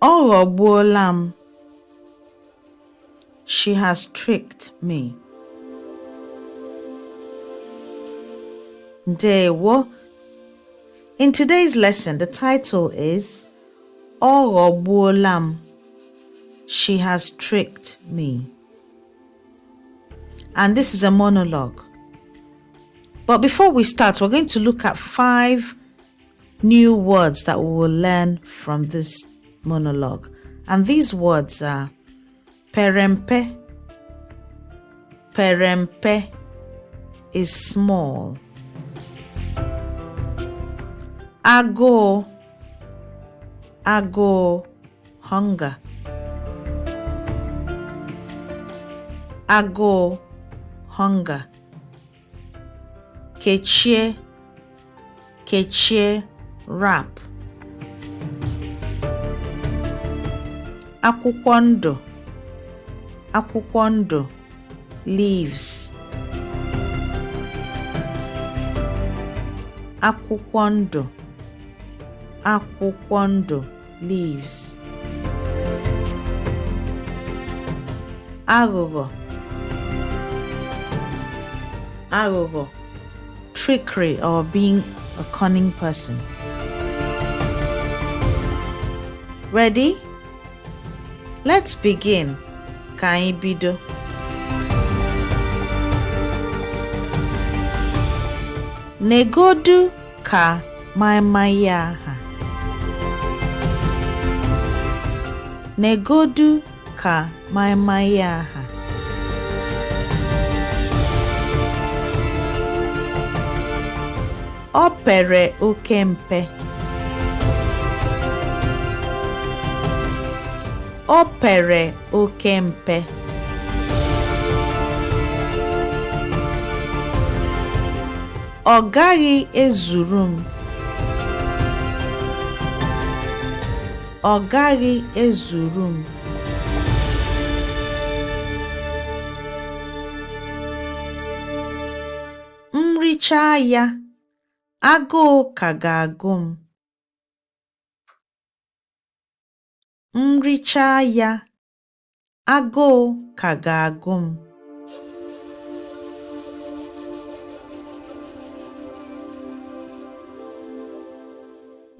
Ọ ghọgbuola m. She has tricked me. Ndewo. In today's lesson, the title is Ọ ghọgbuola m. She has tricked me. And this is a monologue. But before we start, we're going to look at 5 new words that we will learn from this monologue. And these words are perempe. Perempe is small. Agụụ, agụụ, hunger. Agụụ, hunger. Kechie, kechie, wrap. Akwụkwọ ndụ, akwụkwọ ndụ, leaves. Akwụkwọ ndụ, akwụkwọ ndụ, leaves. Aghụghọ, aghụghọ, trickery or being a cunning person. Ready? Let's begin. Ka anyị bido. Negodu ka maịmaị a ha. Negodu ka maịmaị a ha. O pere oke mpe. O pere oke mpe. Ọ gaghị ezuru m. Ọ gaghị ezuru m. M richaa ya, agụụ ka ga-agụ m. M richaa ya, agụụ ka ga-agụ m.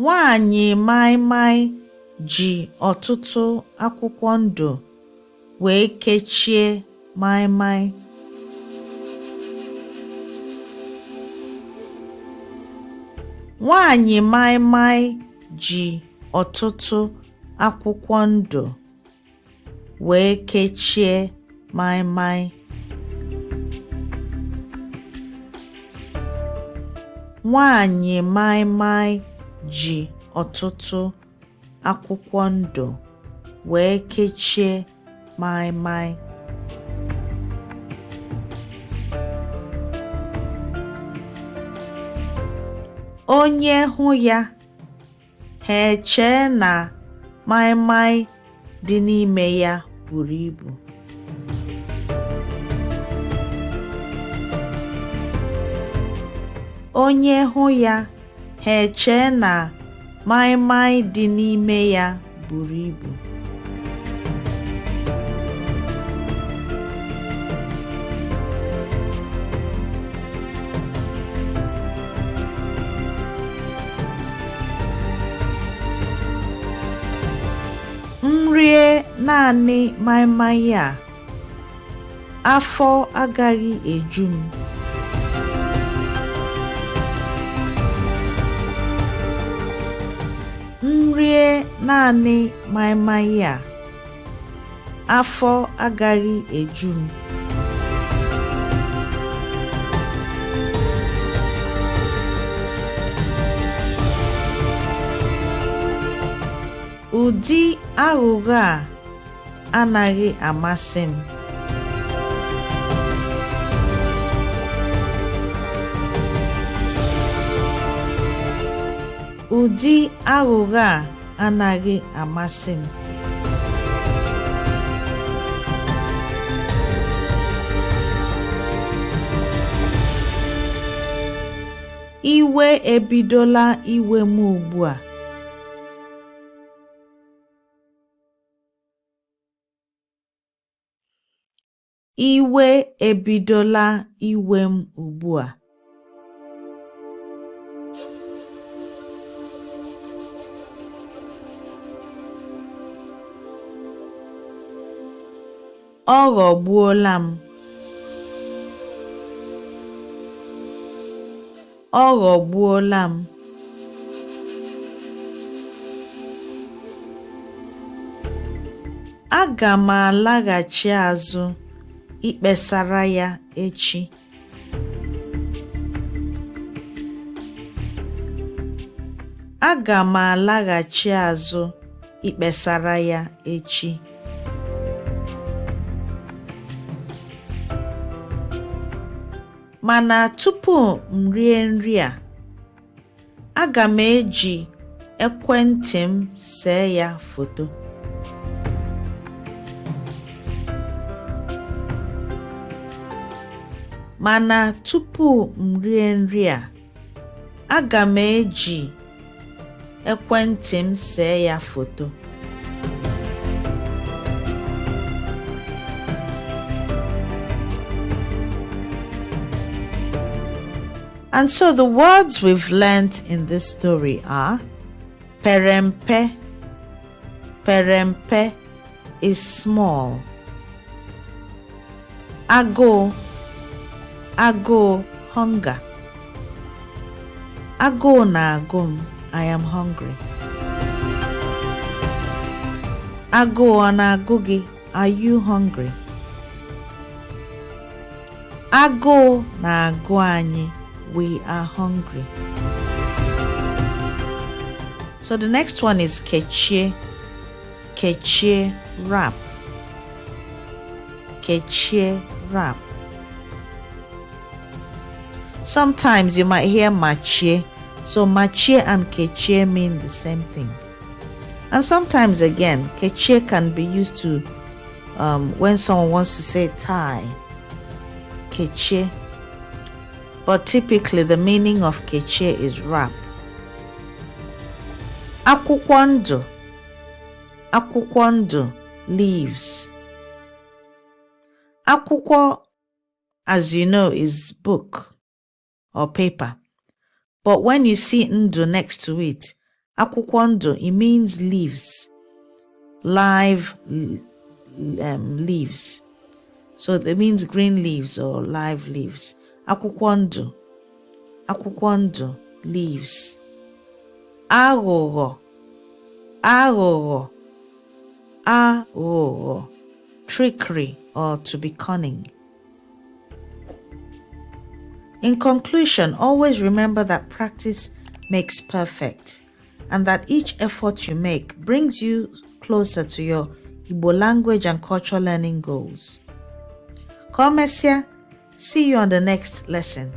Nwaanyị maịmaị ji ọtụtụ akwụkwọ ndụ wee kechie maịmaị. Nwaanyị maịmaị ji ọtụtụ akwụkwọ ndụ wee kechie maịmaị. Nwaanyị maịmaị ji ọtụtụ akwụkwọ ndụ wee kechie maịmaị. Onye hụ ya, ha echee na maịmaị dị n'ime ya buru ibu. Onye hụ ya, ha echee na maịmaị dị n'ime ya buru ibu. M rie naanị maịmaị a, afọ agaghị eju m. M rie naanị maịmaị a, afọ agaghị eju m. Ụdị aghụghọ a anaghị amasị m. Ụdị aghụghọ a anaghị amasị m. Iwe ebidola iwe m ugbu a. Iwe ebidola iwe m ugbu a. Ọ ghọgbuola m. Ọ ghọgbuola m. Aga m alaghachi azụ ikpesara ya echi. Aga m alaghachi azụ ikpesara ya echi. Mana tupu m rie nri a, aga m eji ekwentị m see ya foto. Mana tupu m rie nri a, aga m eji ekwentị m see ya foto. And so the words we've learnt in this story are perempe. Perempe is small. Agụụ, agụụ, hunger. Agụụ na-agụ m, I am hungry. Agụụ ọ na-agụ gị? Are you hungry? Agụụ na-agụ anyị. We are hungry. So the next one is kechie. Kechie, wrap. Kechie, wrap. Sometimes you might hear machie. So machie and kechie mean the same thing. And sometimes again, kechie can be used to when someone wants to say tie. Kechie. But typically the meaning of kechie is wrap. Akwụkwọ ndụ. Akwụkwọ ndụ, leaves. Akwụkwọ, as you know, is book or paper. But when you see ndụ next to it, akwụkwọ ndụ, it means leaves, live leaves. So it means green leaves or live leaves. Akwụkwọ ndụ, akwụkwọ ndụ, leaves. Aghụghọ, aghụghọ, aghụghọ, trickery or to be cunning. In conclusion, always remember that practice makes perfect and that each effort you make brings you closer to your Igbo language and culture learning goals. Ka o mesịa, see you on the next lesson.